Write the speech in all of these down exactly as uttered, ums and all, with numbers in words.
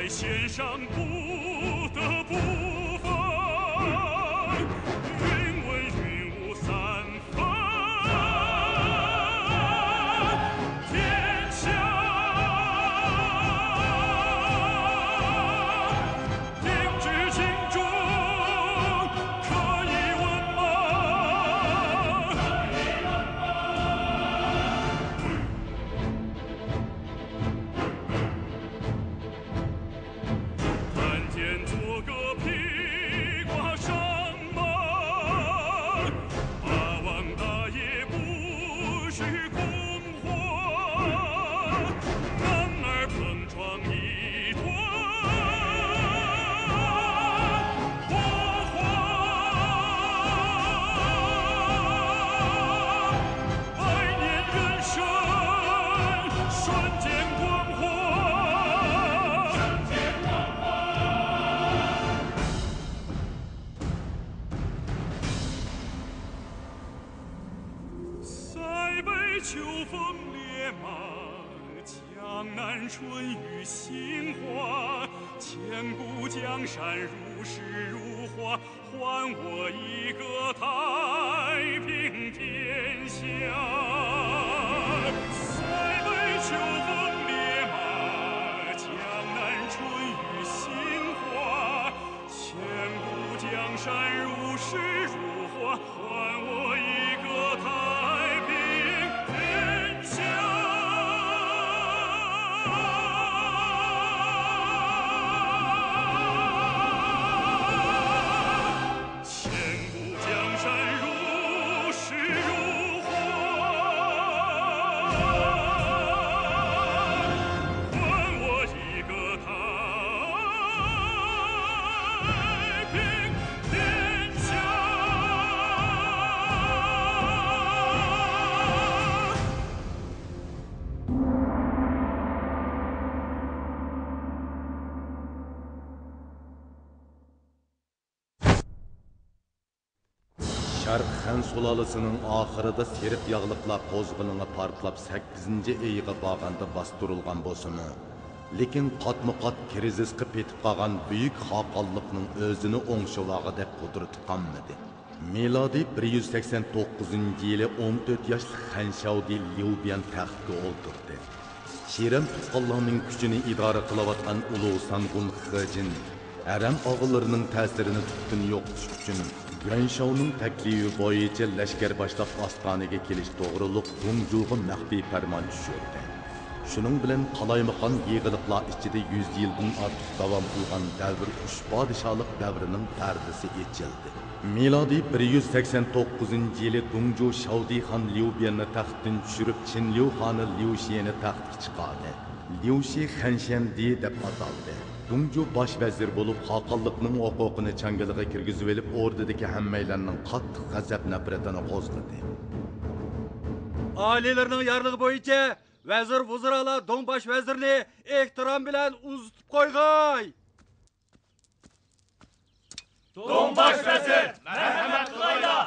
献上不得不分，云文云武三分，天下定知京中可以问吗？ 探天作歌披挂上马，霸王大爷不许空话，男儿碰撞一段火花。 百年人生，瞬间光华。塞北秋风烈马，江南春雨杏花，千古江山如诗如画。 还我一个太平天下。塞北秋风烈马，江南春雨杏花，千古江山如诗如画。还我一个太平天下。 千古江山如诗如画，还我一个太平天下。 شەرق خەن سۇلالىسىنىڭ ئاخىرىدا سېرىق ياغلىقلار قوزغىلىڭى پارتلاپ، سەككىزىنچى ئېيىغا بارغاندا باستۇرۇلغان بولسىمۇ، لېكىن قاتمۇقات كىرىزىسقا پېتىپ قالغان بۈيۈك خاقانلىقنىڭ ئۆزىنى ئوڭشىۋالغۇدەك قۇدرىتى قالمىدى. مىلادىي بىر يۈز سەكسەن توققۇزىنچى يىلى ئون تۆت ياشلىق خەن شياۋدى ليۇ بيەن تەختكە ئولتۇردى. شىرەم تۇغقانلارنىڭ كۈچىنى ئىدارە قىلىۋاتقان ئۇلۇغ سانغۇن خېجىن ھەرەم ئاغىلىرىنىڭ تەسىرىنى تۈپتىن يوقىتىش ئۈچۈن، يۈەنشاۋنىڭ تەكلىپى بويىچە لەشكەر باشلاپ ئاستانىگە كېلىش توغرۇلۇق دۇڭجۇغا مەخپىي پەرمان چۈشۈردى. شۇنىڭ بىلەن قالايمىقان يېغىلىقلار ئىچىدە يۈز يىلدىن ئارتۇق داۋام قىلغان دەۋر ئۈچ پادىشاھلىق دەۋرىنىڭ پەردىسى ئېچىلدى. مىلادىي بىر يۈز سەكسەن توققۇزىنچى يىلى دۇڭجۇ شاۋدى خان ليۇ بيەننى تەختتىن چۈشۈرۈپ، چىن ليۇ خانى ليۇ شىنى تەختكە چىقاردى. ليۇ شى خەنشەندى دەپ ئاتالدى. دۇڭجۇ باش ۋەزىر بولۇپ، خاقانلىقنىڭ ھوقۇقىنى چاڭگىلىغا كىرگۈزۈۋېلىپ، ئوردىدىكى ھەممەيلەننىڭ قاتتىق غەزەپ-نەپرىتىنى قوزغىدى. ئالىيلىرىنىڭ يارلىقى بويىچە ۋەزىر-ۋۇزرالار دۇڭ باش ۋەزىرنى ئېھتىرام بىلەن ئۇزىتىپ قويغاي! دۇڭ باش ۋەزىر، مەرھەمەت قىلايلا!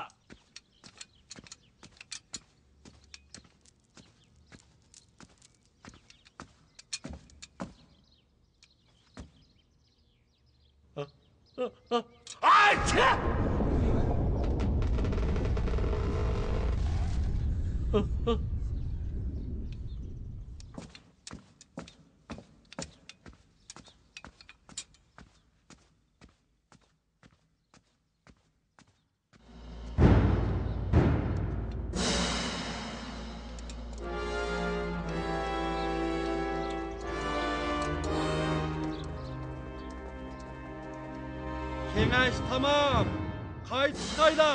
كېڭەش تامام. قايتىپ چىقايلا.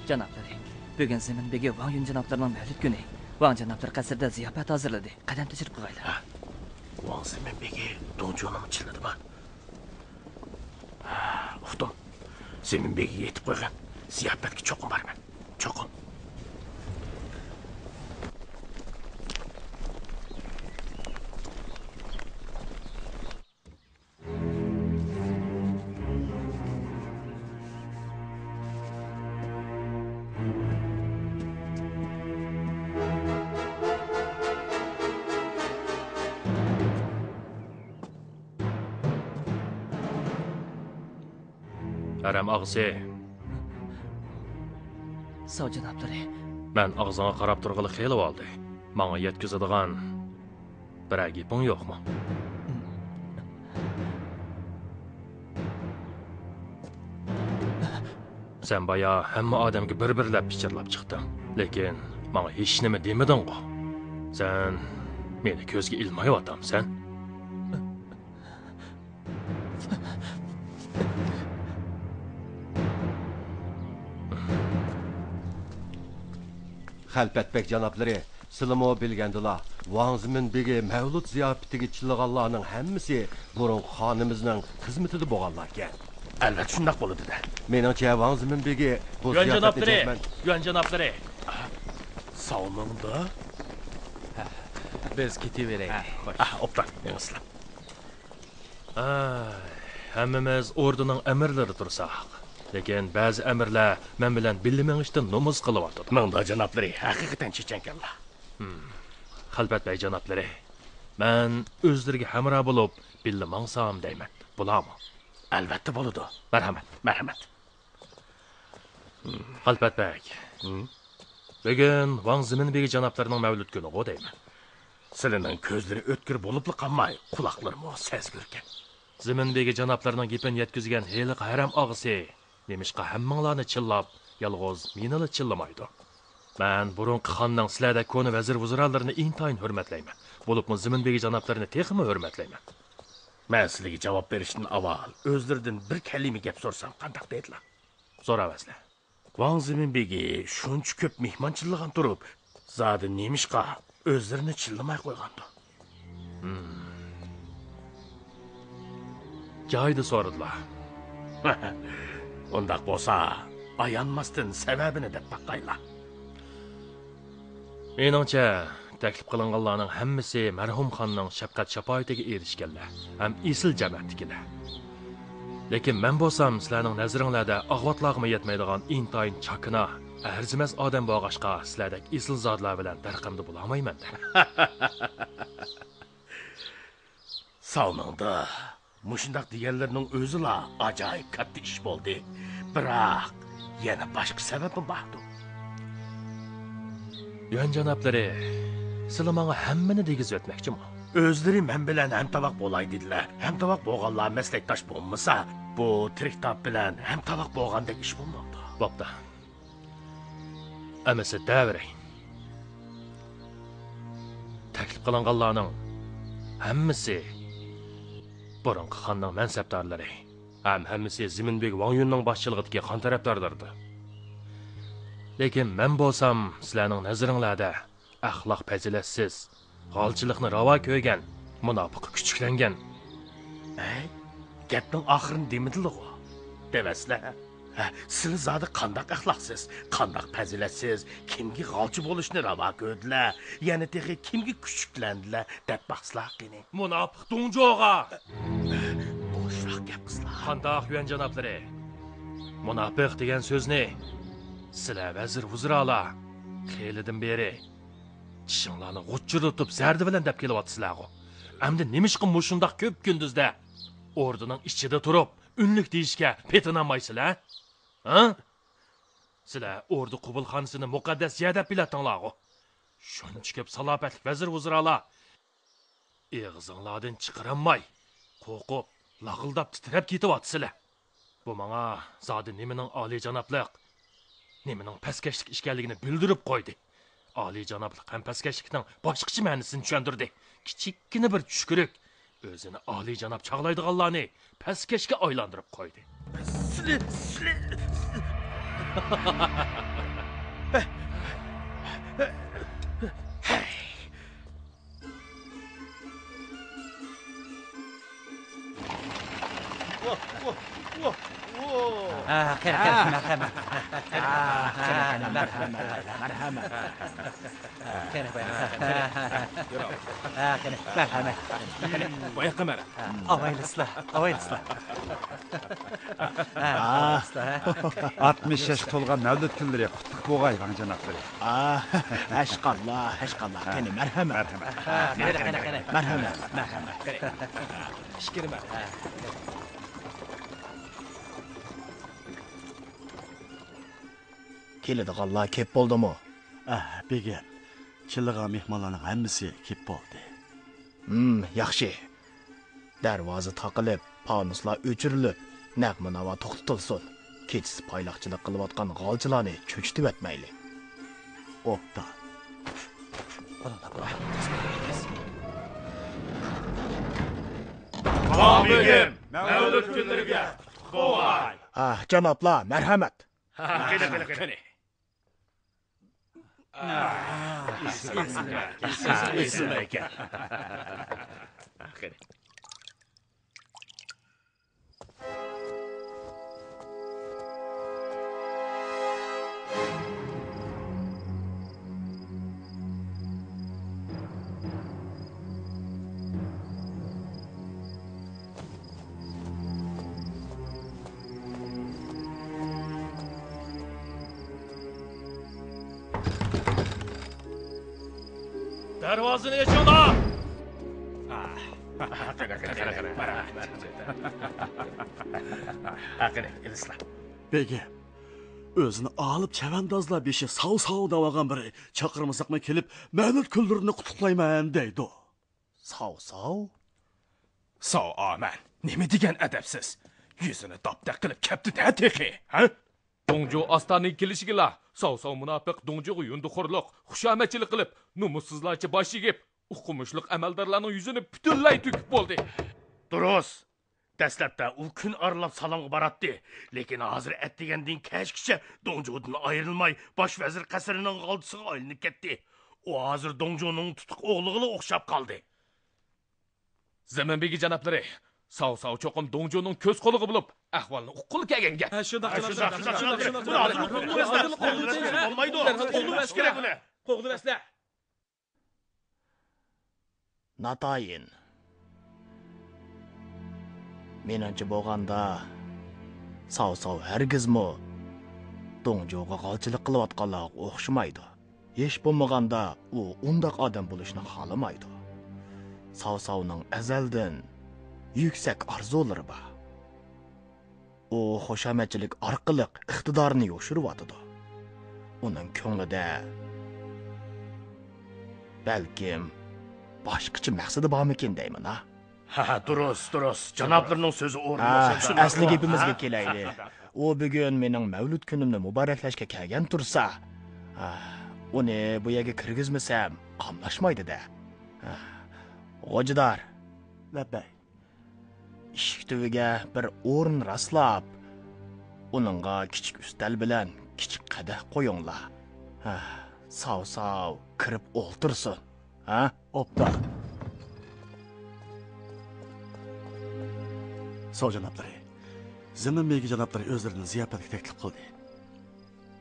جانابلىرى، بۈگۈن زېمىن بېگى ۋاڭ يۈن جانابلىرىنىڭ مەۋلىت كۈنى. ۋاڭ جانابلىرى قەسىردە زىياپەت ھازىرلىدى. قەدەم تەشرىپ قىلغايلا. ھە. ۋاڭ زېمىن بېگى دۇڭجۇنىڭ چىللىدىما؟ ئۇقتۇم. زېمىن بېگىگە ئېيتىپ قويغىن. زىياپەتكە چوقۇم بارىمەن. چوقۇم. ھەرەم ئاغىسى. ساۋ جانابلىرى. مەن ئاغزىڭغا قاراپ تۇرغىلى خېلى بولدى. ماڭا يەتكۈزىدىغان بىرەر گېپىڭ يوقمۇ؟ سەن بايا ھەممە ئادەمگە بىر-بىرلەپ پىچىرلاپ چىقتىڭ. لېكىن ماڭا ھېچنېمە دېمىدىڭغۇ؟ سەن مېنى كۆزگە ئىلمايۋاتامسەن؟ خەلپەت بەگ جانابلىرى، سىلىمۇ بىلگەندىلا، ۋاڭ زېمىن بېگى مەۋلۇت زىياپىتىگە چىللىغانلارنىڭ ھەممىسى بۇرۇنقى خانىمىزنىڭ خىزمىتىدە بولغانلاركەن. ئەلۋەتتە شۇنداق بولىدۇ-دە. مېنىڭچە، ۋاڭ زېمىن بېگى بۇ يۈەن زىياپەتنى جانابلىرى، جەزمەن يۈەن جانابلىرى. ساۋمىڭدا؟ بىز كېتىۋېرەيلى. ھە، خوش. ئا، ئوبدان، مېڭىسىلەر. ئاي، ھەممىمىز ئوردىنىڭ ئەمىرلىرى تۇرساق. لېكىن بەزى ئەمىرلەر مەن بىلەن بىللە مېڭىشتىن نومۇس قىلىۋاتىدۇ. مىڭدا جانابلىرى، ھەقىقەتەن چېچەنكەنلا. ھىم. خەلپەت بەگ جانابلىرى، مەن ئۆزلىرىگە ھەمراھ بولۇپ، بىللە ماڭسام دەيمەن. بولامۇ؟ ئەلۋەتتە بولىدۇ. مەرھەمەت. مەرھەمەت. خەلپەت بەگ. ھىم؟ بۈگۈن ۋاڭ زېمىن بېگى جانابلىرىنىڭ مەۋلۇت كۈنىغۇ دەيمەن. سىلىنىڭ كۆزلىرى ئۆتكۈر بولۇپلا قالماي، قۇلاقلىرىمۇ سەزگۈركەن. زېمىن بېگى جانابلىرىنىڭ گېپىنى يەتكۈزگەن ھېلىقى ھەرەم ئاغىسى نېمىشقا ھەممىڭلارنى چىللاپ، يالغۇز مېنىلا چىللىمايدۇ؟ مەن بۇرۇنقى خاننىڭ سىلەردەك كونا ۋەزىر-ۋۇزرالىرىنى ئىنتايىن ھۆرمەتلەيمەن. بولۇپمۇ زېمىن بېگى جانابلىرىنى تېخىمۇ ھۆرمەتلەيمەن. مەن سىلىگە جاۋاب بېرىشتىن ئاۋۋال ئۆزلىرىدىن بىر كەلىمە گەپ سورىسام قانداق دەيدىلا؟ سوراۋەرسىلە. ۋاڭ زېمىن بېگى شۇنچە كۆپ مېھمان چىللىغان تۇرۇپ، زادى نېمىشقا ئۆزلىرىنى چىللىماي قويغاندۇ؟ ھىم. جايىدا سورىدىلا. ئۇنداق بولسا، ئايانماستىن سەۋەبىنى دەپ باقايلا. مېنىڭچە، تەكلىپ قىلىنغانلارنىڭ ھەممىسى مەرھۇم خاننىڭ شەپقەت-شاپائىتىگە ئېرىشكەنلەر ھەم ئېسىل جەمەتتىكىلەر. لېكىن مەن بولسام سىلەرنىڭ نەزىرىڭلەردە ئاغۋاتلارغىمۇ يەتمەيدىغان ئىنتايىن چاكىنا، ئەرزىمەس ئادەم بولغاچقا، سىلەردەك ئېسىل زادىلار بىلەن بىر قېرىندا بولالمايمەن-دە. ساۋمىڭدا مۇشۇنداق دېگەنلىرىنىڭ ئۆزىلا ئاجايىپ كاتتا ئىش بولدى. بىراق، يەنە باشقا سەۋەبمۇ باردۇ. يۈەن جانابلىرى، سىلى ماڭا ھەممىنى دېگۈزۈۋەتمەكچىمۇ؟ ئۆزلىرى مەن بىلەن ھەمتاۋاق بولاي دېدىلە. ھەمتاۋاق بولغانلار مەسلەكداش بولمىسا، بۇ تىرىك تاپ بىلەن ھەمتاۋاق بولغاندەك ئىش بولمامدۇ؟ بوپتۇ. ئەمىسە دەۋېرەي. تەكلىپ قىلىنغانلارنىڭ ھەممىسى بۇرۇنقى خاننىڭ مەنسەپدارلىرى ھەم ھەممىسى زېمىن بېگى ۋاڭ يۈننىڭ باشچىلىقىدىكى خان تەرەپدارلىرىدۇر. لېكىن مەن بولسام سىلەرنىڭ نەزىرىڭلەردە ئەخلاق پەزىلەتسىز، غالچىلىقنى راۋا كۆرگەن، مۇناپىققا كۈچۈكلەنگەن. ھەي، گەپنىڭ ئاخىرىنى دېمىدىلىغۇ. دەۋەتسىلە. ھە، سىلى زادى قانداق ئەخلاقسىز، قانداق پەزىلەتسىز، كىمگە غالچى بولۇشنى راۋا كۆردىلە، يەنە تېخى كىمگە كۈچۈكلەندىلە، دەپ باقسىلا قېنى. مۇناپىق دۇڭجوغا! بوشراق گەپ قىلسىلا. قانداق يۈەن جانابلىرى؟ مۇناپىق دېگەن سۆزنى سىلەر ۋەزىر ۋۇزرالار خېلىدىن بېرى چىشىڭلارنى غۇچچۇرلىتىپ زەردە بىلەن دەپ كېلىۋاتىسىلەرغۇ. ئەمدى نېمىشقا مۇشۇنداق كۆپ كۈندۈزدە ئوردىنىڭ ئىچىدە تۇرۇپ ئۈنلۈك دېيىشكە پېتىنالمايسىلەر؟ ھە؟ سىلەر ئوردا قوبۇلخانىسىنى مۇقەددەس يەر دەپ بىلەتتىڭلارغۇ. شۇنچە كۆپ سالاپەتلىك ۋەزىر ۋۇزرالار ئېغىزىڭلاردىن چىقىرالماي، قورقۇپ، لاغىلداپ تىترەپ كېتىۋاتىسىلەر. بۇ ماڭا زادى نېمىنىڭ ئالىيجانابلىق، نېمىنىڭ پەسكەشلىك ئىكەنلىكىنى بىلدۈرۈپ قويدى. ئالىيجانابلىق ھەم پەسكەشلىكنىڭ باشقىچە مەنىسىنى چۈشەندۈردى. كىچىككىنە بىر چۈشكۈرۈك ئۆزىنى ئالىيجاناب چاغلايدىغانلارنى پەسكەشكە ئايلاندۇرۇپ قويدى. سىلى، سىلى. ۋاھ، ۋاھ، ۋاھ، ۋاھ. ھە، قېنى، قېنى، مەرھەمەت. قېنى، قېنى، مەرھەمەت. مەرھەمەت. قېنى، قېنى، مەرھەمەت. قېنى، باياققا مەرھەمەت. ئاۋايلىسىلا، ئاۋايلىسىلا. ھە، ئاۋايلىسىلا، ھە. ئاتمىش ياشقا تولغان مەۋلۇت كۈنلىرى قۇتلۇق بولغاي، ۋاڭ جانابلىرى. ئاھ، ھەشقاللا، ھەشقاللا. قېنى، مەرھەمەت. مەرھەمەت. قېنى، قېنى، قېنى. مەرھەمەت، مەرھەمەت. قېنى. ئىچكىرى مەرھەمەت. كېلىدىغانلار كەپ بولدىمۇ؟ ئەھ، بېگىم، كېلىدىغان مېھمانلارنىڭ ھەممىسى كەپ بولدى. ھىم، ياخشى. دەرۋازا تاقىلىپ، پانۇسلار ئۆچۈرۈلۈپ، نەغمە-ناۋا توختىتىلسۇن. كېچىسى پايلاقچىلىق قىلىۋاتقان غالچىلارنى چۆچۈتۈۋەتمەيلى. ئوبدان. خان بېگىم، مەۋلۇت كۈنلىرىگە قۇتلۇق بولغاي. ئاھ، جانابلار، مەرھەمەت. قېنى، قېنى، قېنى. ئېسىل، ئېسىل، ئېسىل ئىكەن. قېنى. دەرۋازىنى ئېچىڭلار! قېنى، ئېلىسىلا. بېگىم، ئۆزىنى ئالىپ چەۋەندازلار بېشى ساۋ-ساۋ دەۋالغان بىرى چاقىرمىساقمۇ كېلىپ، مەۋلۇت كۈنلىرىنى قۇتلۇقلايمەن دەيدۇ. ساۋ-ساۋ؟ ساۋ ئامەن. نېمە دېگەن ئەدەپسىز! يۈزىنى داپتەك قىلىپ كەپتۇ-دە تېخى، ھە؟ دۇڭجۇ ئاستانىگە كېلىشىگىلا، ساۋ-ساۋ مۇناپىق دۇڭجۇغا يۇندىخورلۇق، خۇشامەتچىلىك قىلىپ، نومۇسسىزلارچە باش ئېگىپ، ئوقۇمۇشلۇق ئەمەلدارلارنىڭ يۈزىنى پۈتۈنلەي تۆكۈپ بولدى. دۇرۇس. دەسلەپتە ئۇ كۈن ئارىلاپ سالامغا باراتتى، لېكىن ھازىر ئەتىگەندىن كەچكىچە دۇڭجۇدىن ئايرىلماي، باش ۋەزىر قەسرىنىڭ غالتىسىغا ئايلىنىپ كەتتى. ئۇ ھازىر دۇڭجۇنىڭ تۇتۇق ئوغلىغىلا ئوخشاپ قالدى. زېمىن بېگى جانابلىرى، ساۋ-ساۋ چوقۇم دۇڭجۇنىڭ كۆز قۇلىقى بولۇپ، ئەھۋالنى ئۇققىلى كەلگەن گەپ. ھە، شۇنداق، شۇنداق، شۇنداق، شۇنداق، شۇنداق. بۇنى ھازىر قولغا بەرسىلە، قولغا بەرسىلە، بولمايدۇ. دەرھال قولغا بەرسىلە. قولغا بەرسىلە. ناتايىن. مېنىڭچە بولغاندا، ساۋ-ساۋ ھەرگىزمۇ دۇڭجۇغا غالچىلىق قىلىۋاتقانلارغا ئوخشىمايدۇ. ھېچ بولمىغاندا ئۇ ئۇنداق ئادەم بولۇشنى خالىمايدۇ. ساۋ-ساۋنىڭ ئەزەلدىن يۈكسەك ئارزۇلىرى بار. ئۇ خۇشامەتچىلىك ئارقىلىق ئىقتىدارىنى يوشۇرۇۋاتىدۇ. ئۇنىڭ كۆڭلىدە بەلكىم باشقىچە مەقسىتى بارمىكىن دەيمەن ھا. ھە، دۇرۇس، دۇرۇس. جانابلىرىنىڭ سۆزى ئورۇنلۇق. ھە، ئەسلى گېپىمىزگە كېلەيلى. ئۇ بۈگۈن مېنىڭ مەۋلۇت كۈنۈمنى مۇبارەكلەشكە كەلگەن تۇرسا، ھە، ئۇنى بۇ يەرگە كىرگۈزمىسەم قاملاشمايدۇ-دە. ھە. غوجىدار. لەببەي. ئىشىك تۈۋىگە بىر ئورۇن راسلاپ، ئۇنىڭغا كىچىك ئۈستەل بىلەن كىچىك قەدەھ قويۇڭلار. ھە، ساۋ-ساۋ كىرىپ ئولتۇرسۇن. ھە؟ ئوبدان. ساۋ جانابلىرى. زېمىن بېگى جانابلىرى ئۆزلىرىنى زىياپەتكە تەكلىپ قىلدى.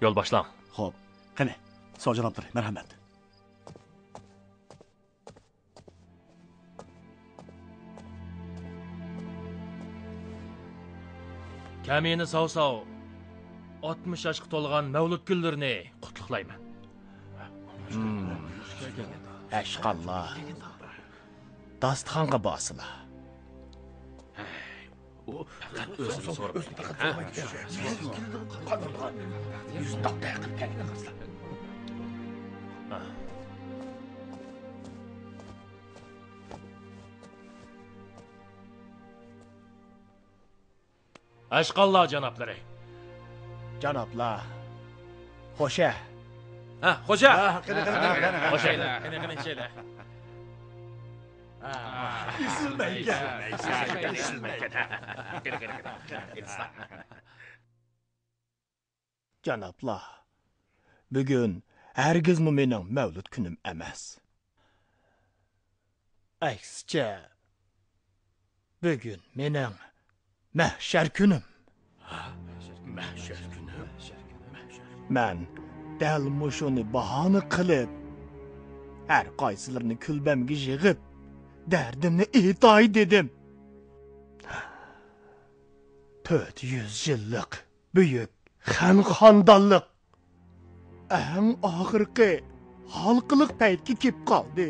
يول باشلاڭ. خوپ. قېنى، ساۋ جانابلىرى، مەرھەمەت. كەمىنە ساۋ-ساۋ، ئاتمىش ياشقا تولغان مەۋلۇت كۈنلىرىنى قۇتلۇقلايمەن. ھەشقاللا، داستىخانغا بارسىلا. ئۇ پەقەت ئۆزىنى سوراپ. ئاشقانلار جانابلىرى. جانابلار. خوشە. ھە، خوشە. ھە، قېنى، قېنى، قېنى، قېنى. خوشە. قېنى، قېنى، ئىچەيلى. ئېسىل مەيكەن. جانابلار، بۈگۈن ھەرگىزمۇ مېنىڭ مەۋلۇت كۈنۈم ئەمەس. ئەكسىچە، بۈگۈن مېنىڭ مەھشەر كۈنۈم. مەھشەر كۈنى؟ مەن دەل مۇشۇنى باھانە قىلىپ، ھەر قايسىلىرىنى كۈلبەمگە يىغىپ، دەردىمنى ئېيتاي دېدىم. تۆت يۈز يىللىق بۈيۈك خەن خاندانلىق ئەڭ ئاخىرقى ھالقىلىق پەيتكە كېلىپ قالدى.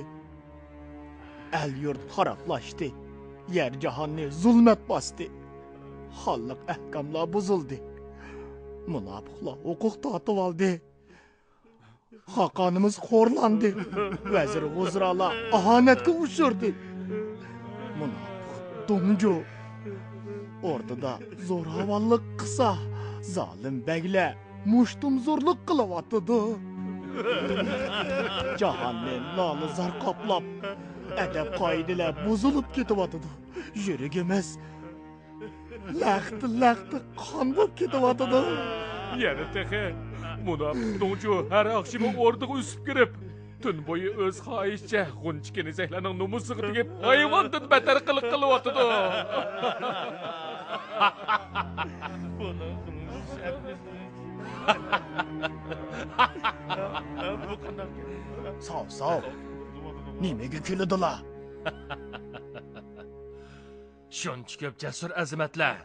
ئەل-يۇرت خارابلاشتى، يەر-جاھاننى زۇلمەت باستى. خانلىق ئەھكاملار بۇزۇلدى. مۇناپىقلار ھوقۇق تارتىۋالدى. خاقانىمىز خورلاندى. ۋەزىر ۋۇزرالار ئاھانەتكە ئۇچرىدى. مۇناپىق دۇڭجۇ ئوردىدا زوراۋانلىق قىلسا، زالىم بەگلەر مۇشتۇمزورلۇق قىلىۋاتىدۇ. جاھاننى نالە-زار قاپلاپ، ئەدەپ-قائىدىلەر بۇزۇلۇپ كېتىۋاتىدۇ. يۈرىكىمىز لەختە-لەختە قان بولۇپ كېتىۋاتىدۇ. يەنە تېخى مۇناپىق دۇڭجۇ ھەر ئاخشىمى ئوردىغا ئۈسۈپ كىرىپ، تۈن بويى ئۆز خاھىشىچە غۇنچە كېنىزەكلەرنىڭ نومۇسىغا تېگىپ، ھايۋاندىن بەتەر قىلىق قىلىۋاتىدۇ. ساۋ، ساۋ. نېمىگە كۈلىدىلا؟ شۇنچە كۆپ جەسۇر ئەزىمەتلەر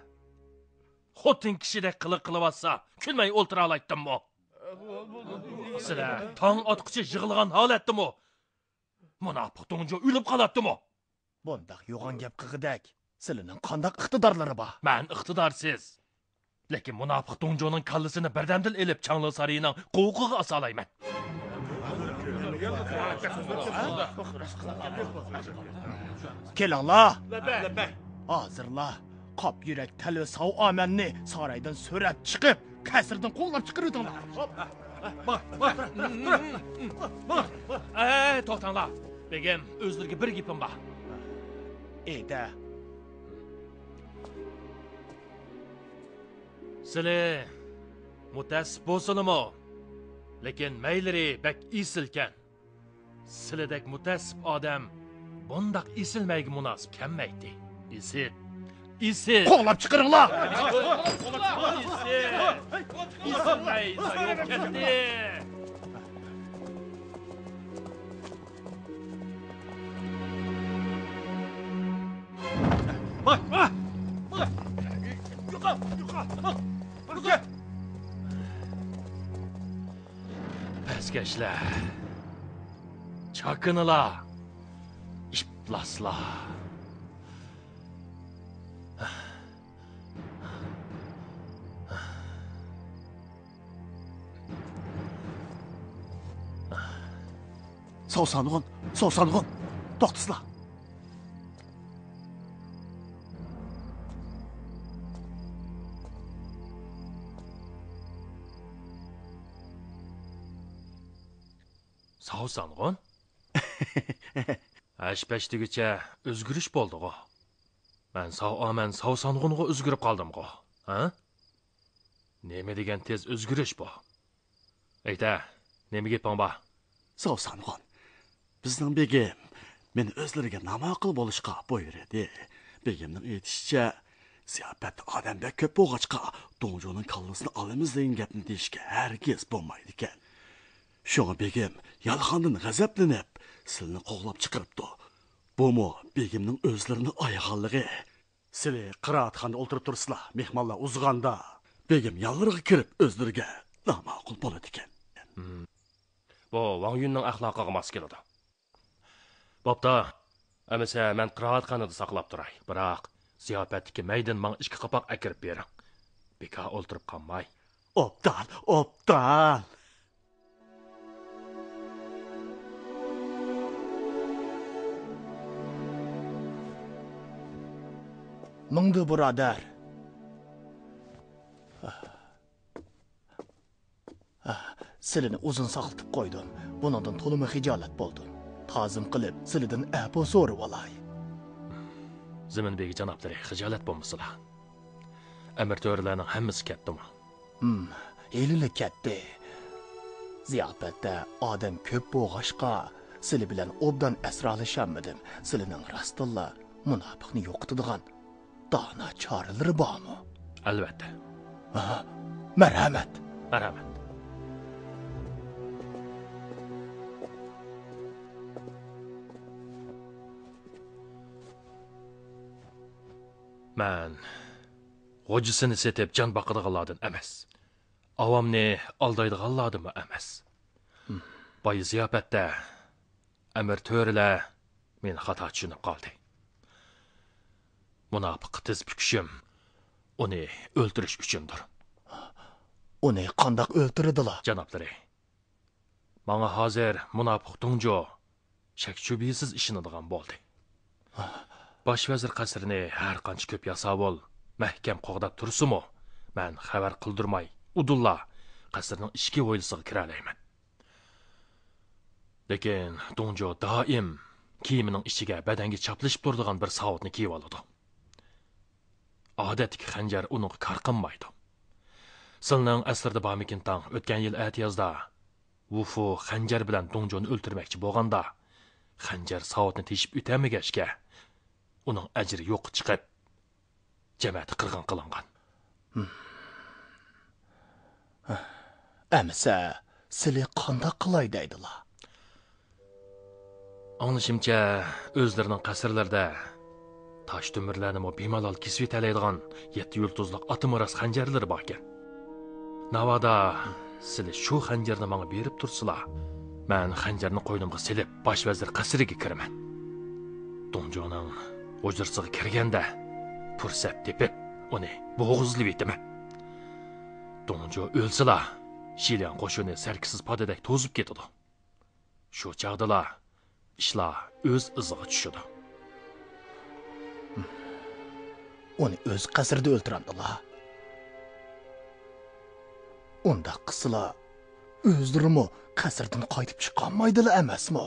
خوتۇن كىشىدەك قىلىق قىلىۋاتسا، كۈلمەي ئولتۇرالايتتىممۇ؟ سىلەر تاڭ ئاتقۇچە يىغلىغان ھالەتتىمۇ مۇناپىق دۇڭجۇ ئۆلۈپ قالاتتىمۇ؟ بۇنداق يوغان گەپ قىلغۇدەك سىلىنىڭ قانداق ئىقتىدارلىرى بار؟ مەن ئىقتىدارسىز. لېكىن مۇناپىق دۇڭجۇنىڭ كاللىسىنى بىردەمدىلا ئېلىپ، چاڭلى سارىيىنىڭ قوۋۇقىغا ئاسالايمەن. كېلىڭلار! ھازىرلا قاپ يۈرەك تەلۋە ساۋ ئامەننى سارايدىن سۈرەپ چىقىپ، قەسىردىن قوغلاپ چىقىرىۋېتىڭلار. ئەي، توختاڭلار! بېگىم، ئۆزلىرىگە بىر گېپىم بار. ئېيتە. سىلى مۇتەئەسسىپ بولسىلىمۇ، لېكىن مەيلىرى بەك ئېسىلكەن. سىلىدەك مۇتەئەسسىپ ئادەم بۇنداق ئېسىل مەيگە مۇناسىپ كەلمەيتتى. ئېسىل. ئېسىل. قوغلاپ چىقىرىڭلار! ئېسىل. ئېسىل مەي زايوپ كەتتى. پەسكەشلەر، چاكىنىلار، ئىپلاسلار. ساۋسانغۇن، ساۋسانغۇن، توختىسىلا. ساۋسانغۇن؟ ھەش-پەش دېگۈچە ئۆزگىرىش بولدىغۇ. مەن ساۋ ئامەن ساۋسانغۇنغا ئۆزگىرىپ قالدىمغۇ، ھە؟ نېمە دېگەن تېز ئۆزگىرىش بۇ؟ ئېيتە، نېمە گېپىڭ بار؟ ساۋسانغۇن، بىزنىڭ بېگىم مېنى ئۆزلىرىگە ناماقۇل بولۇشقا بۇيرۇدى. بېگىمنىڭ ئېيتىشىچە، زىياپەتتە ئادەم بەك كۆپ بولغاچقا، دۇڭجۇنىڭ كاللىسىنى ئالىمىز دېگەن گەپنى دېيىشكە ھەرگىز بولمايدىكەن. شۇڭا بېگىم يالغاندىن غەزەپلىنىپ، سىلىنى قوغلاپ چىقىرىپتۇ. بۇمۇ بېگىمنىڭ ئۆزلىرىنى ئايىغانلىقى. سىلى قىرائەتخانىدا ئولتۇرۇپ تۇرسىلا، مېھمانلار ئۇزىغاندا، بېگىم يانلىرىغا كىرىپ ئۆزلىرىگە ناماقۇل بولىدىكەن. بۇ ۋاڭ يۈننىڭ ئەخلاقىغا ماس كېلىدۇ. بوپتۇ. ئەمىسە مەن قىرائەتخانىدا ساقلاپ تۇراي. بىراق، زىياپەتتىكى مەيدىن ماڭا ئىككى قاپاق ئەكىرىپ بېرىڭ. بىكار ئولتۇرۇپ قالماي. ئوبدان، ئوبدان. ماڭدى بۇرادەر. سىلىنى ئۇزۇن ساقلىتىپ قويدۇم. بۇنىڭدىن تولىمۇ خىجالەت بولدۇم. تازىم قىلىپ، سىلىدىن ئەپۇ سورىۋالاي. زېمىن بېگى جانابلىرى خىجالەت بولمىسىلا. ئەمىر تۆرىلەرنىڭ ھەممىسى كەتتىمۇ؟ ھىم، ھېلىلا كەتتى. زىياپەتتە ئادەم كۆپ بولغاچقا، سىلى بىلەن ئوبدان ئەسرالىشالمىدىم. سىلىنىڭ راستتىنلا مۇناپىقنى يوقىتىدىغان دانا چارىلىرى بارمۇ؟ ئەلۋەتتە. ئاھا، مەرھەمەت. مەرھەمەت. مەن غوجىسىنى سېتىپ جان باقىدىغانلاردىن ئەمەس. ئاۋامنى ئالدايدىغانلاردىنمۇ ئەمەس. بايا زىياپەتتە ئەمىر تۆرىلەر مېنى خاتا چۈشىنىپ قالدى. مۇناپىققا تىز پۈكۈشۈم ئۇنى ئۆلتۈرۈش ئۈچۈندۇر. ئۇنى قانداق ئۆلتۈرىدىلا؟ جانابلىرى، ماڭا ھازىر مۇناپىق دۇڭجۇ شەك-شۈبھىسىز ئىشىنىدىغان بولدى. باش ۋەزىر قەسرىنى ھەر قانچە كۆپ ياساۋۇل مەھكەم قوغداپ تۇرسىمۇ، مەن خەۋەر قىلدۇرماي ئۇدۇللا قەسىرنىڭ ئىچكى ھويلىسىغا كىرەلەيمەن. لېكىن دۇڭجۇ دائىم كىيىمىنىڭ ئىچىگە بەدەنگە چاپلىشىپ تۇرىدىغان بىر ساۋۇتنى كىيىۋالىدۇ. ئادەتتىكى خەنجەر ئۇنىڭغا كار قىلمايدۇ. سىلنىڭ ئەسلىرىدە بارمىكىن تاڭ، ئۆتكەن يىل ئەتىيازدا ۋۇفۇ خەنجەر بىلەن دۇڭجۇنى ئۆلتۈرمەكچى بولغاندا، خەنجەر ساۋۇتنى تېشىپ ئۆتەلمىگەچكە، ئۇنىڭ ئەجرى يوققا چىقىپ، جەمەتى قىرغىن قىلىنغان. ئەمىسە، سىلى قانداق قىلاي دەيدىلا؟ ئاڭلىشىمچە، ئۆزلىرىنىڭ قەسىرلىرىدە تاش تۆمۈرلەرنىمۇ بىمالال كېسىۋېتەلەيدىغان يەتتە يۇلتۇزلۇق ئاتىمۇ راست خەنجەرلىرى باركەن. ناۋادا سىلى شۇ خەنجەرنى ماڭا بېرىپ تۇرسىلا، مەن خەنجەرنى قوينۇمغا سېلىپ، باش ۋەزىر قەسرىگە كىرىمەن. دۇڭجۇنىڭ ھۇجرىسىغا كىرگەندە، پۇرسەت تېپىپ، ئۇنى بوغۇزلىۋېتىمەن. دۇڭجۇ ئۆلسىلا، شىلياڭ قوشۇنى سەركىسىز پادىدەك توزۇپ كېتىدۇ. شۇ چاغدىلا ئىشلار ئۆز ئىزىغا چۈشىدۇ. ئۇنى ئۆز قەسرىدە ئۆلتۈرەمدىلا؟ ئۇنداق قىلسىلا، ئۆزلىرىمۇ قەسىردىن قايتىپ چىقالمايدىلا ئەمەسمۇ؟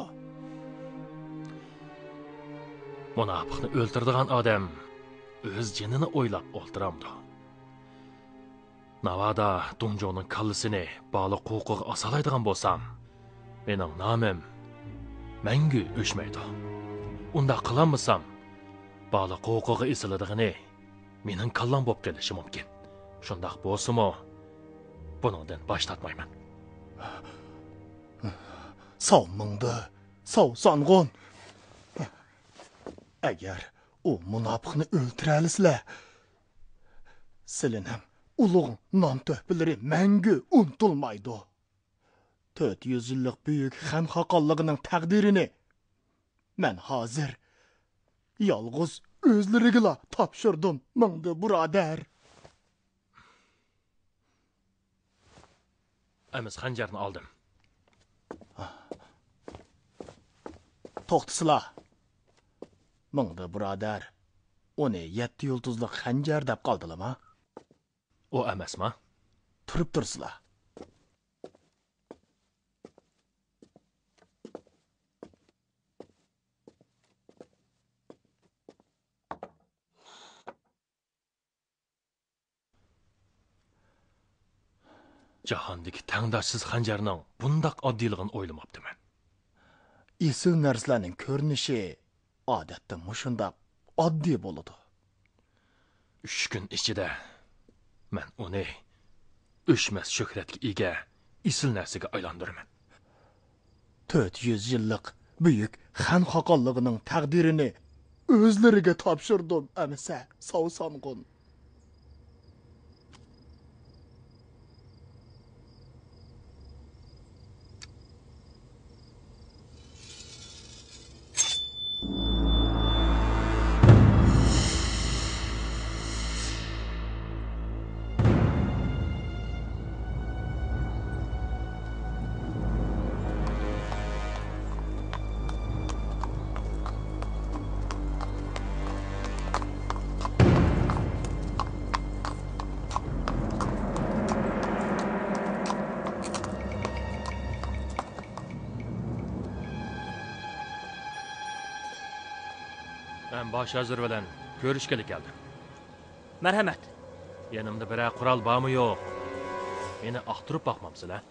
مۇناپىقنى ئۆلتۈرىدىغان ئادەم ئۆز جېنىنى ئويلاپ ئولتۇرامدۇ؟ ناۋادا دۇڭجۇنىڭ كاللىسىنى بالا قوقىغا ئاسالايدىغان بولسام، مېنىڭ نامىم مەڭگۈ ئۆچمەيدۇ. ئۇنداق قىلالمىسام، بالا قوقىغا ئېسىلىدىغىنى مېنىڭ كاللام بولۇپ قېلىشى مۇمكىن. شۇنداق بولسىمۇ، بۇنىڭدىن باش تارتمايمەن. ساۋ مىڭدى، ساۋ سانغۇن. ئەگەر ئۇ مۇناپىقنى ئۆلتۈرەلىسىلە، سىلىنىڭ ئۇلۇغ نام-تۆھپىلىرى مەڭگۈ ئۇنتۇلمايدۇ. تۆت يۈز يىللىق بۈيۈك خەن خاقانلىقىنىڭ تەقدىرىنى مەن ھازىر يالغۇز ئۆزلىرىگىلا تاپشۇردۇم، مىڭدى بۇرادەر. ئەمىسە خەنجەرنى ئالدىم. توختىسىلا. مىڭدى بۇرادەر، ئۇنى يەتتە يۇلتۇزلۇق خەنجەر دەپ قالدىلىما؟ ئۇ ئەمەسما؟ تۇرۇپ تۇرسىلا. جاھاندىكى تەڭداشسىز خەنجەرنىڭ بۇنداق ئاددىيلىقىنى ئويلىماپتىمەن. ئېسىل نەرسىلەرنىڭ كۆرۈنۈشى ئادەتتە مۇشۇنداق ئاددىي بولىدۇ. ئۈچ كۈن ئىچىدە مەن ئۇنى ئۆچمەس شۆھرەتكە ئىگە ئېسىل نەرسىگە ئايلاندۇرىمەن. تۆت يۈز يىللىق بۈيۈك خەن خاقانلىقىنىڭ تەقدىرىنى ئۆزلىرىگە تاپشۇردۇم ئەمىسە، ساۋسانغۇن. مەن باش ۋەزىر بىلەن كۆرۈشكىلى كەلدىم. مەرھەمەت. يېنىمدا بىرەر قورال بارمۇ يوق؟ مېنى ئاختۇرۇپ باقمامسىلەر؟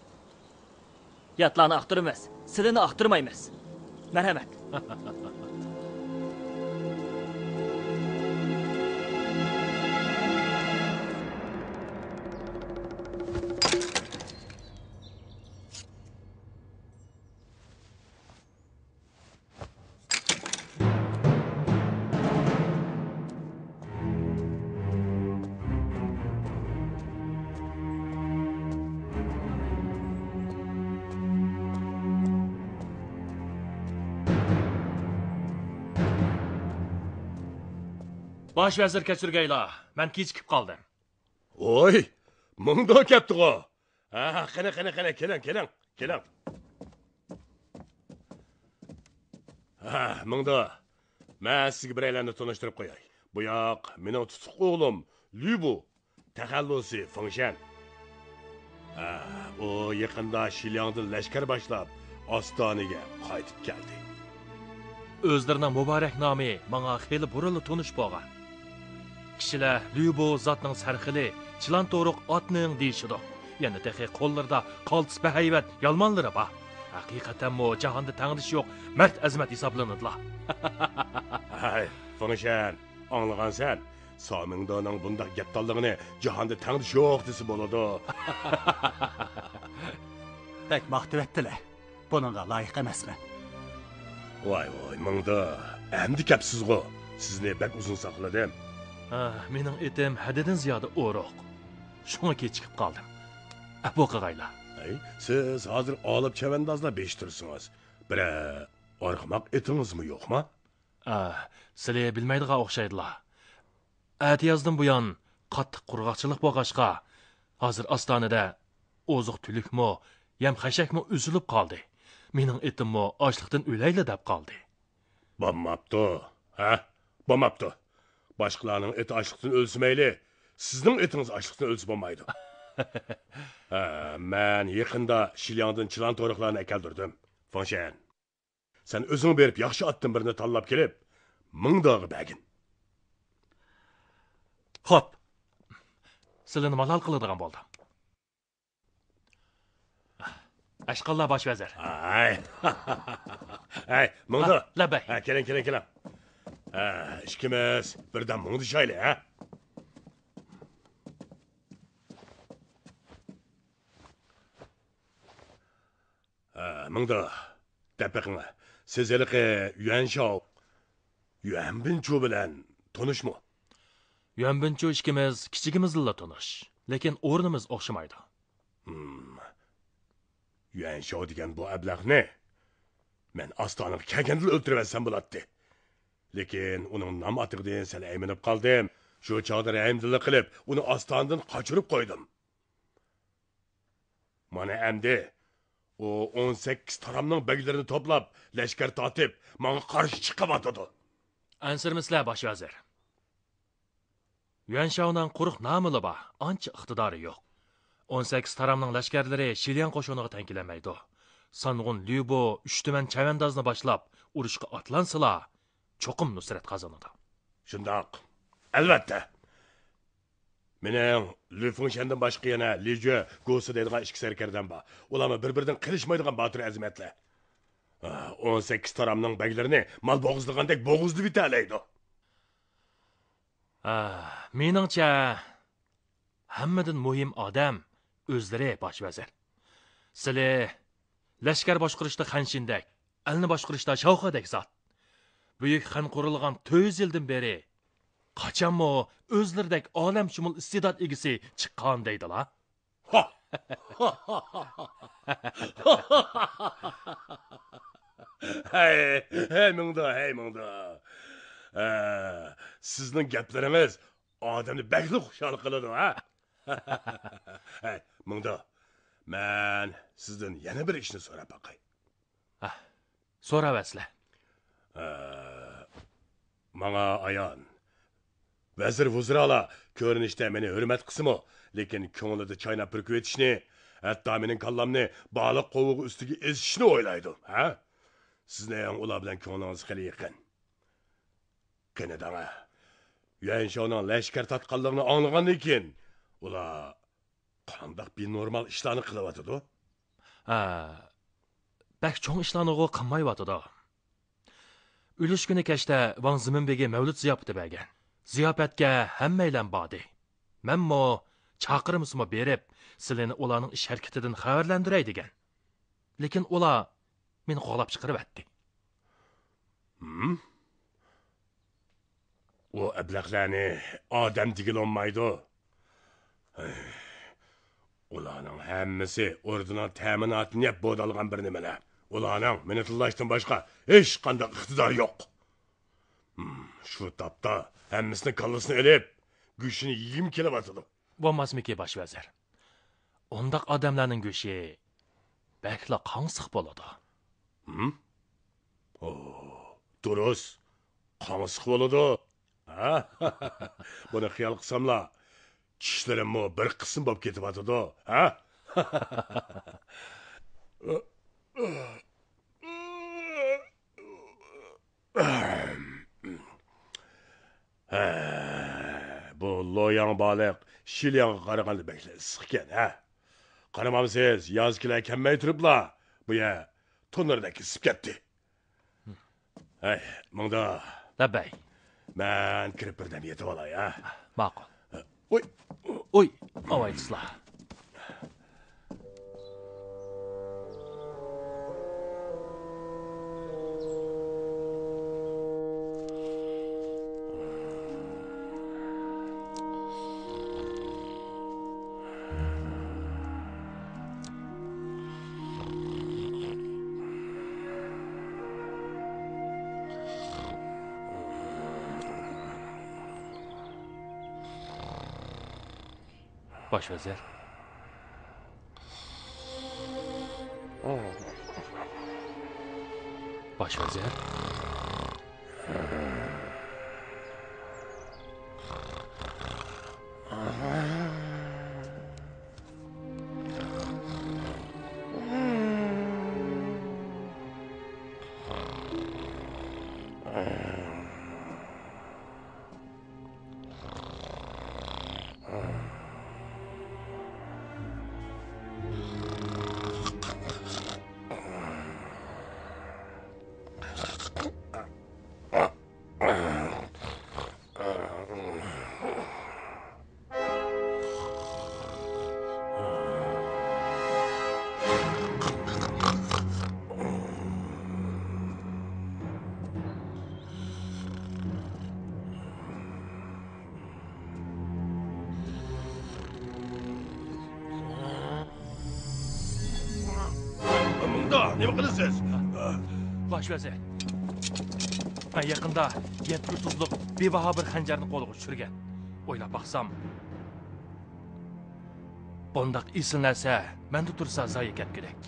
ياتلارنى ئاختۇرىمىز، سىلىنى ئاختۇرمايمىز. مەرھەمەت. باش ۋەزىر، كەچۈرگەيلا، مەن كېچىكىپ قالدىم. ۋوي، مىڭدو كەپتىغۇ. ھە، قېنى، قېنى، قېنى، كېلىڭ، كېلىڭ، كېلىڭ. ھە، مىڭدو، مەن سىزگە بىرەيلەننى تونۇشتۇرۇپ قوياي. بۇ ياق مېنىڭ تۇتۇق ئوغلۇم لۈبۇ، تەخەللۇسى فېڭشەن. ھە، ئۇ يېقىندا شىلياڭدىن لەشكەر باشلاپ، ئاستانىگە قايتىپ كەلدى. ئۆزلىرىنىڭ مۇبارەك نامى ماڭا خېلى بۇرۇنلا تونۇش بولغان. كىشىلەر لۈبۇ زاتنىڭ سەرخىلى، چىلان تورۇق ئاتنىڭ دېيىشىدۇ. يەنە تېخى قوللىرىدا قالتىس بەھەيۋەت يالمانلىرى بار. ھەقىقەتەنمۇ جاھاندا تەڭدىشى يوق مەرد ئەزىمەت ھېسابلىنىدىلا. ھەي، فېڭشەن، ئاڭلىغانسەن؟ ساۋ مىڭدونىڭ بۇنداق گەپدانلىقىنى جاھاندا تەڭدىشى يوق دېسە بولىدۇ. بەك ماختىۋەتتىلە. بۇنىڭغا لايىق ئەمەسمەن. ۋاي ۋاي، مىڭدو، ئەمدى كەپسىزغۇ؟ سىزنى بەك ئۇزۇن ساقلىدىم. ھە، مېنىڭ ئېتىم ھەددىدىن زىيادە ئورۇق. شۇڭا كېچىكىپ قالدىم. ئەپۇ قىغايلا. ھەي، سىز ھازىر ئالىپ چەۋەندازلار بېشى تۇرسىڭىز، بىرەر ئارغىماق ئېتىڭىزمۇ يوقما؟ ئا، سىلى بىلمەيدىغان ئوخشايدىلا. ئەتىيازدىن بۇيان قاتتىق قۇرغاقچىلىق بولغاچقا، ھازىر ئاستانىدە ئوزۇق-تۈلۈكمۇ، يەم-خەشەكمۇ ئۈزۈلۈپ قالدى. مېنىڭ ئېتىممۇ ئاچلىقتىن ئۆلەيلا دەپ قالدى. بولماپتۇ، ھە؟ بولماپتۇ. باشقىلارنىڭ ئېتى ئاچلىقتىن ئۆلسە مەيلى، سىزنىڭ ئېتىڭىز ئاچلىقتىن ئۆلسە بولمايدۇ. ھە، مەن يېقىندا شىلياڭدىن چىلان تورۇقلارنى ئەكەلدۈردۈم. فېڭشەن، سەن ئۆزۈڭ بېرىپ ياخشى ئاتتىن بىرنى تاللاپ كېلىپ، مىڭدوغا بەرگىن. خوپ. سىلىنى مالال قىلىدىغان بولدۇم. ئەشقاللا باش ۋەزىر. ھەي. ھەي، مىڭدو. ھە، لەببەي. ھە، كېلىڭ، كېلىڭ، كېلىڭ. ھە، ئىككىمىز بىردەم مۇڭدىشايلى، ھە؟ ھە، مىڭدو، دەپ بېقىڭ. سىز ھېلىقى يۈەنشاۋ، يۈەنبىنچۇ بىلەن تونۇشمۇ؟ يۈەنبىنچۇ ئىككىمىز كىچىكىمىزدىنلا تونۇش، لېكىن ئورنىمىز ئوخشىمايدۇ. ھىم. يۈەنشاۋ دېگەن بۇ ئەبلەخنى مەن ئاستانىغا كەلگەندىلا ئۆلتۈرۈۋەتسەم بولاتتى. لېكىن ئۇنىڭ نام ئاتىقىدىن سەل ئەيمىنىپ قالدىم. شۇ چاغدا رەھىمدىللىك قىلىپ، ئۇنى ئاستانىدىن قاچۇرۇپ قويدۇم. مانا ئەمدى ئۇ ئون سەككىز تارامنىڭ بەگلىرىنى توپلاپ، لەشكەر تارتىپ، ماڭا قارشى چىقىۋاتىدۇ. ئەنسىرىمىسىلە، باش ۋەزىر. يۈەنشاۋنىڭ قۇرۇق نامىلا بار، ئانچە ئىقتىدارى يوق. ئون سەككىز تارامنىڭ لەشكەرلىرى شىلياڭ قوشۇنىغا تەڭ كېلەلمەيدۇ. سانغۇن ليۇبو ئۈچ تۈمەن چەۋەندازنى باشلاپ، ئۇرۇشقا ئاتلانسىلا، چوقۇم نۇسرەت قازىنىدۇ. شۇنداق، ئەلۋەتتە. مېنىڭ لۈ فېڭشەندىن باشقا يەنە لى جۈە، گوسى دەيدىغان ئىككى سەركەردەم بار. ئۇلارمۇ بىر-بىرىدىن قېلىشمايدىغان باتۇر ئەزىمەتلەر. ئا، ئون سەككىز تارامنىڭ بەگلىرىنى مال بوغۇزلىغاندەك بوغۇزلىۋېتەلەيدۇ. ئا، مېنىڭچە، ھەممىدىن مۇھىم ئادەم ئۆزلىرى، باش ۋەزىر. سىلى لەشكەر باشقۇرۇشتا خەنشىندەك، ئەلنى باشقۇرۇشتا شاۋخۇدەك زات. بۈيۈك خەن قۇرۇلغان تۆت يۈز يىلدىن بېرى قاچانمۇ ئۆزلىرىدەك ئالەمشۇمۇل ئىستېدات ئىگىسى چىققان دەيدىلا. ھەي، ھەي، مىڭدو، ھەي، مىڭدو. ھە، سىزنىڭ گەپلىرىڭىز ئادەمنى بەكلا خۇشال قىلىدۇ، ھە؟ ھەي، مىڭدو، مەن سىزدىن يەنە بىر ئىشنى سوراپ باقاي. ھە، سوراۋەرسىلە. ئە، ماڭا ئايان، ۋەزىر ۋۇزرالار كۆرۈنۈشتە مېنى ھۆرمەت قىلسىمۇ، لېكىن كۆڭلىدە چايناپ پۈركۈۋېتىشنى، ھەتتا مېنىڭ كاللامنى بالىق قوۋۇقى ئۈستىگە ئېزىشنى ئويلايدۇ، ھە؟ سىزنىڭ ئۇلار بىلەن كۆڭلىڭىز خېلى يېقىن. قېنى دەڭە، يۈەنشاۋنىڭ لەشكەر تارتقانلىقىنى ئاڭلىغاندىن كېيىن، ئۇلار قانداق بىنورمال ئىشلارنى قىلىۋاتىدۇ؟ ھە، بەك چوڭ ئىشلارنىغۇ قىلمايۋاتىدۇ. ئۈلۈش كۈنى كەچتە ۋاڭ زېمىنبېگى مەۋلۇت زىياپىتى بەرگەن. زىياپەتكە ھەممەيلەن باردى. مەنمۇ چاقىرمىسىمۇ بېرىپ، سىلىنى ئۇلارنىڭ ئىش ھەرىكىتىدىن خەۋەرلەندۈرەي دېگەن. لېكىن ئۇلار مېنى قوغلاپ چىقىرىۋەتتى. ھىم؟ ئۇ ئەبلەخلەرنى ئادەم دېگىلى بولمايدۇ. ھەي، ئۇلارنىڭ ھەممىسى ئوردىنىڭ تەمىناتىنى يەپ بولىدىغان بىر نېمىلەر. ئۇلارنىڭ مېنى تىللاشتىن باشقا ھېچقانداق ئىقتىدارى يوق. ھىم، شۇ تاپتا ھەممىسىنىڭ كاللىسىنى ئېلىپ، گۆشىنى يېگۈم كېلىۋاتىدۇ. بولماسمىكى، باش ۋەزىر؟ ئۇنداق ئادەملەرنىڭ گۆشى بەكلا قاڭسىق بولىدۇ. ھىم؟ ئو، دۇرۇس. قاڭسىق بولىدۇ. ھە؟ بۇنى خىيال قىلساملا، چىشلىرىممۇ بىر قىسىم بولۇپ كېتىۋاتىدۇ. ھە؟ ھە، بۇ لوياڭ بالىق شىلياڭغا قارىغاندا بەكلا ئىسسىقكەن، ھە؟ قارىمامسىز، ياز كېلە كەلمەي تۇرۇپلا، بۇ يەر تونۇردەك ئىسسىپ كەتتى. ھەي، ماڭدا. لەببەي. مەن كىرىپ بىردەم يېتىۋالاي، ھە؟ ماقۇل. ھوي. ھوي، ئاۋايلىسىلا. باش ۋەزىر. باش ۋەزىر. مۇندا نېمە قىلىسىز؟ باش ۋەزىر، مەن يېقىندا يەتتە تۇزلۇق بىباھا بىر خەنجەرنى قولغا چۈشۈرگەن. ئويلاپ باقسام، بۇنداق ئېسىل نەرسە مەندە تۇرسا زايە كەتكۈدەك.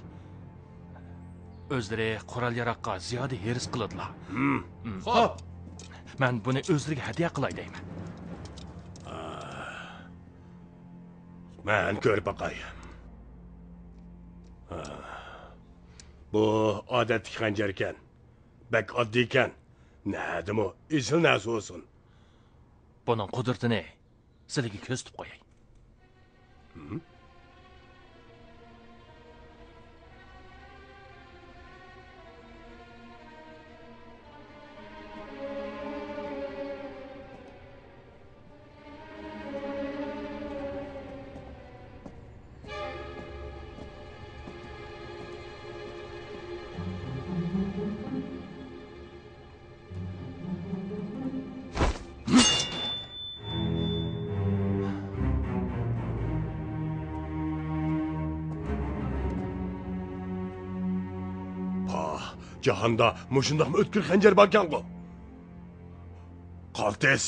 ئۆزلىرى قورال-ياراغقا زىيادە ھېرىس قىلىدىلا. ھىم. ھىم. خوپ. مەن بۇنى ئۆزلىرىگە ھەدىيە قىلاي دەيمەن. مەن كۆرۈپ باقاي. بۇ ئادەتتىكى خەنجەركەن. بەك ئاددىيكەن. نەدىمۇ ئېسىل نەرسە بولسۇن. بۇنىڭ قۇدرىتىنى سىلىگە كۆرسىتىپ قوياي. ھىم؟ پاھ، جاھاندا مۇشۇنداقمۇ ئۆتكۈر خەنجەر باركەنغۇ؟ قالتىس.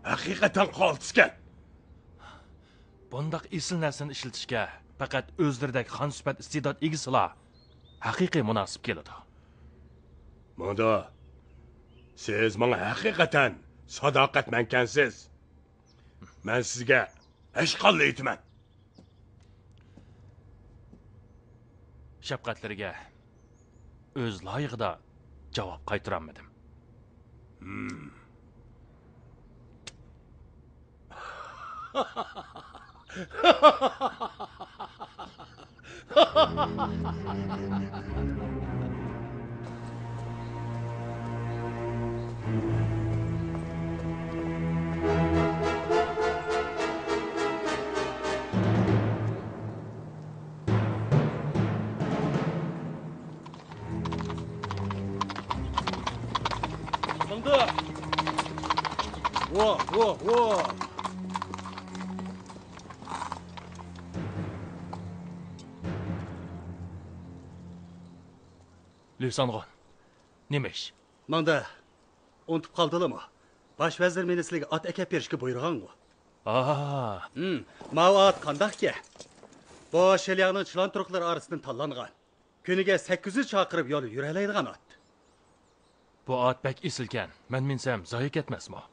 ھەقىقەتەن قالتىسكەن. بۇنداق ئېسىل نەرسىنى ئىشلىتىشكە پەقەت ئۆزلىرىدەك خان سۈپەت ئىستېدات ئىگىسىلا ھەقىقىي مۇناسىپ كېلىدۇ. ماڭدا، سىز ماڭا ھەقىقەتەن ساداقەتمەنكەنسىز. مەن سىزگە ھەشقاللا ئېيتىمەن. شەپقەتلىرىگە ئۆز لايىقىدا جاۋاب قايتۇرالمىدىم. ماڭدى! ۋا، ۋا، ۋا! لۈسەنغۇن، نېمە ئىش؟ ماڭدى، ئۇنتۇپ قالدىلىمۇ؟ باش ۋەزىر مېنى سىلىگە ئات ئەكەپ بېرىشكە بۇيرۇغانغۇ. ئاھا. ھىم، ماۋۇ ئات قانداقكەن؟ بۇ شىلياڭنىڭ چىلان تۇرقلىرى ئارىسىدىن تاللانغان. كۈنىگە سەككىز يۈز چاقىرىم يول يۈرەلەيدىغان ئات. بۇ ئات بەك ئېسىلكەن. مەن مىنسەم زايە كەتمەسمۇ؟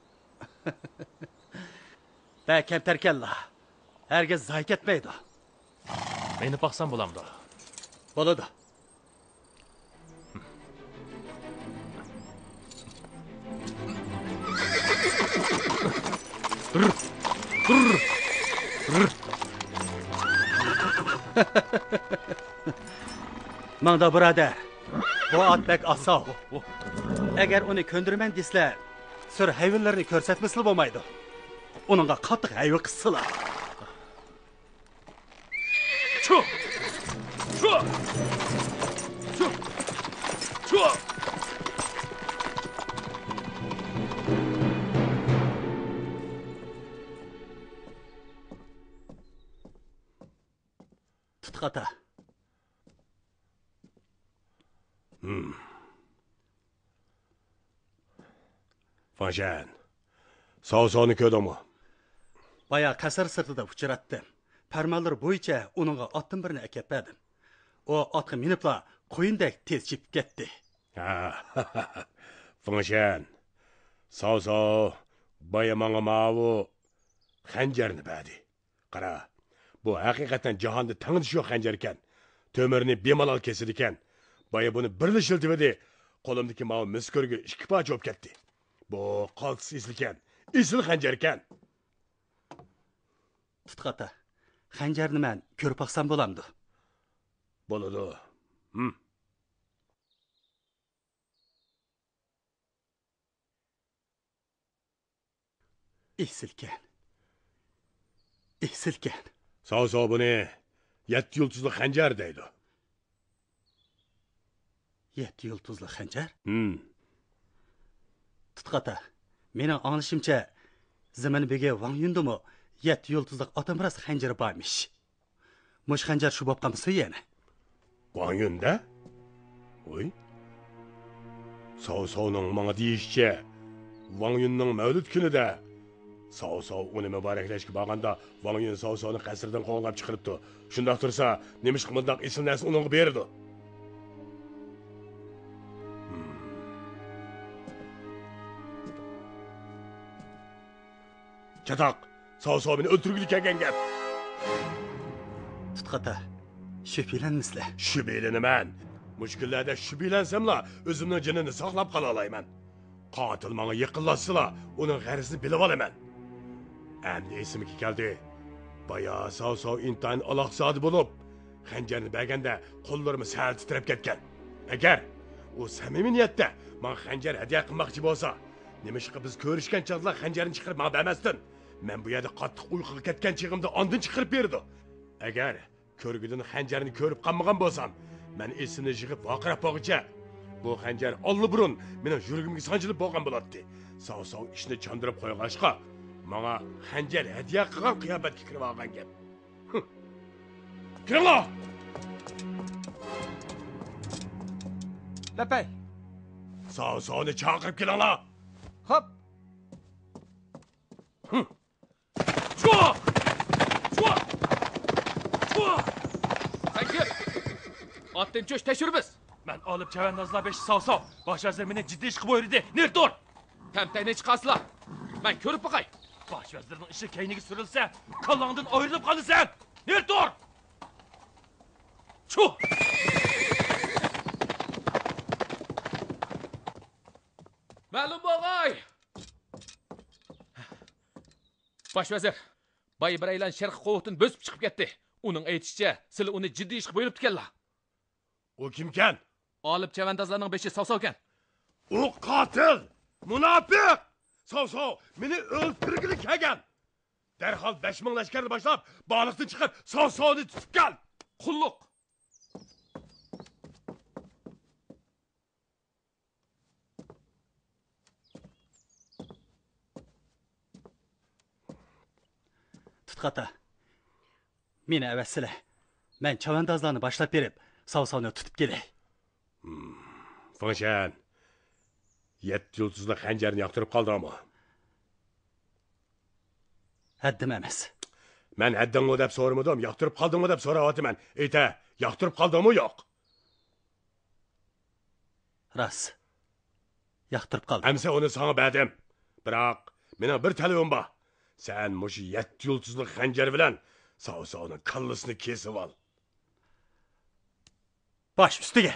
بەك كەمتەركەنلا. ھەرگىز زايە كەتمەيدۇ. مېنى باقسام بولامدۇ؟ بولىدۇ. ماڭدا بۇرادەر، بۇ ئات بەك ئاساۋ. ئەگەر ئۇنى كۆندۈرىمەن دېسىلە، سۈر ھەيۋىلىرىنى كۆرسەتمىسىلا بولمايدۇ. ئۇنىڭغا قاتتىق ھەيۋە قىسسىلا. چۇ! چۇ! چۇ! چۇ! تۇتقاتا. ھىم. فېڭشەن، ساۋساۋنى كۆردۈڭمۇ؟ بايا قەسىر سىرتىدا ئۇچراتتىم. پەرمانلىرى بويىچە ئۇنىڭغا ئاتتىن بىرنى ئەكەپ بەردىم. ئۇ ئاتقا مىنىپلا قۇيۇندەك تېز چېپىپ كەتتى. ھا، فېڭشەن، ساۋساۋ بايا ماڭا ماۋۇ خەنجەرنى بەردى. قارا، بۇ ھەقىقەتەن جاھاندا تەڭدىشى يوق خەنجەركەن. تۆمۈرنى بىمالال كېسىدىكەن. بايا بۇنى بىرلا شىلتىۋىدى. قولۇمدىكى ماۋۇ مىس كۆرگۈ ئىككى پارچە بولۇپ كەتتى. بۇ قالتىس ئېسىلكەن. ئېسىل خەنجەركەن. تۇتقاتا، خەنجەرنى مەن كۆرۈپ باقسام بولامدۇ؟ بولىدۇ. ھىم. ئېسىلكەن. ئېسىلكەن. ساۋساۋ بۇنى يەتتە يۇلتۇزلۇق خەنجەر دەيدۇ. يەتتە يۇلتۇزلۇق خەنجەر؟ ھىم. تۇتقاتا، مېنىڭ ئاڭلىشىمچە، زېمىن بېگى ۋاڭ يۈندىمۇ يەتتە يۇلتۇزلۇق ئاتومراس خەنجىرى بارمىش. مۇشۇ خەنجەر شۇ بولۇپ قالمىسۇن يەنە؟ ۋاڭ يۈندە؟ ۋۇي. ساۋساۋنىڭ ماڭا دېيىشىچە، ۋاڭ يۈننىڭ مەۋلۇت كۈنىدە ساۋساۋ ئۇنى مۇبارەكلەشكە بارغاندا، ۋاڭ يۈن ساۋساۋنى قەسىردىن قوغلاپ چىقىرىپتۇ. شۇنداق تۇرسا، نېمىشقا مۇنداق ئېسىل نەرسىنى ئۇنىڭغا بېرىدۇ؟ ھىم. چاتاق! ساۋساۋ مېنى ئۆلتۈرگىلى كەلگەن گەپ! تۇتقاتا، شۈبھىلەنمىسىلە. شۈبھىلىنىمەن. مۇشۇ كۈنلەردە شۈبھىلەنسەملا، ئۆزۈمنىڭ جېنىنى ساقلاپ قالالايمەن. قاتىل ماڭا يېقىنلاشسىلا، ئۇنىڭ غەرىزىنى بىلىۋالىمەن. ئەمدى ئېسىمگە كەلدى. بايا ساۋساۋ ئىنتايىن ئالاقزادە بولۇپ، خەنجەرنى بەرگەندە قوللىرىمۇ سەل تىترەپ كەتكەن. ئەگەر ئۇ سەمىمىي نىيەتتە ماڭا خەنجەر ھەدىيە قىلماقچى بولسا، نېمىشقا بىز كۆرۈشكەن چاغدىلا خەنجەرنى چىقىرىپ ماڭا بەرمەستىن، مەن بۇ يەردە قاتتىق ئۇيقۇغا كەتكەن چېغىمدا ئاندىن چىقىرىپ بېرىدۇ. ئەگەر كۆرگۈدىن خەنجەرنى كۆرۈپ قالمىغان بولسام، مەن ئېسىمنى يىغىپ ۋارقىراپ بولغۇچە، بۇ خەنجەر ئاللىبۇرۇن مېنىڭ يۈرىكىمگە سانجىلىپ بولغان بولاتتى. ساۋساۋ ئىشنى چاندۇرۇپ قويغاچقا، ماڭا خەنجەر ھەدىيە قىلغان قىياپەتكە كىرىۋالغان گەپ. ھىم. كىرىڭلار! لەپەي. ساۋساۋنى چاقىرىپ كېلىڭلار! خوپ. ھىم. چۇۋا! چۇۋا! چۇۋا! سەن كىم؟ ئاتتىن چۈش، تەكشۈرىمىز! مەن ئالىپ چەۋەندازلار بېشى ساۋساۋ. باش ۋەزىر مېنى جىددىي ئىشقا بۇيرۇدى. نېرى تۇر! تەمتەينى چىقارسىلا! مەن كۆرۈپ باقاي! باش ۋەزىرنىڭ ئىشى كەينىگە سۈرۈلسە، كاللاڭدىن ئايرىلىپ قالىسەن! نېرى تۇر! چۇ! مەلۇم بولغاي! باش ۋەزىر، بايا بىرەيلەن شەرقىي قوۋۇقتىن بۆسۈپ چىقىپ كەتتى. ئۇنىڭ ئېيتىشىچە، سىلى ئۇنى جىددىي ئىشقا بۇيرۇپتىكەنلا. ئۇ كىمكەن؟ ئالىپ چەۋەندازلارنىڭ بېشى ساۋساۋكەن. ئۇ قاتىل! مۇناپىق! ساۋساۋ مېنى ئۆلتۈرگىلى كەلگەن! دەرھال بەش مىڭ لەشكەرنى باشلاپ، بارلىقتىن چىقىپ، ساۋساۋنى تۇتۇپ كەل! قۇللۇق! تۇتقاتا، مېنى ئەۋەتسىلە. مەن چەۋەندازلارنى باشلاپ بېرىپ، ساۋساۋنى تۇتۇپ كېلەي. فېڭشەن، يەتتە يۇلتۇزلۇق خەنجەرنى ياقتۇرۇپ قالدىڭمۇ؟ ھەددىم ئەمەس. مەن ھەددىڭمۇ دەپ سورىمىدىم، ياقتۇرۇپ قالدىڭمۇ دەپ سوراۋاتىمەن. ئېيتە، ياقتۇرۇپ قالدىڭمۇ يوق؟ راست. ياقتۇرۇپ قالدىم. ئەمسە ئۇنى ساڭا بەردىم. بىراق، مېنىڭ بىر تەلىپىم بار. سەن مۇشۇ يەتتە يۇلتۇزلۇق خەنجەر بىلەن ساۋساۋنىڭ كاللىسىنى كېسىۋال. باش ئۈستىگە.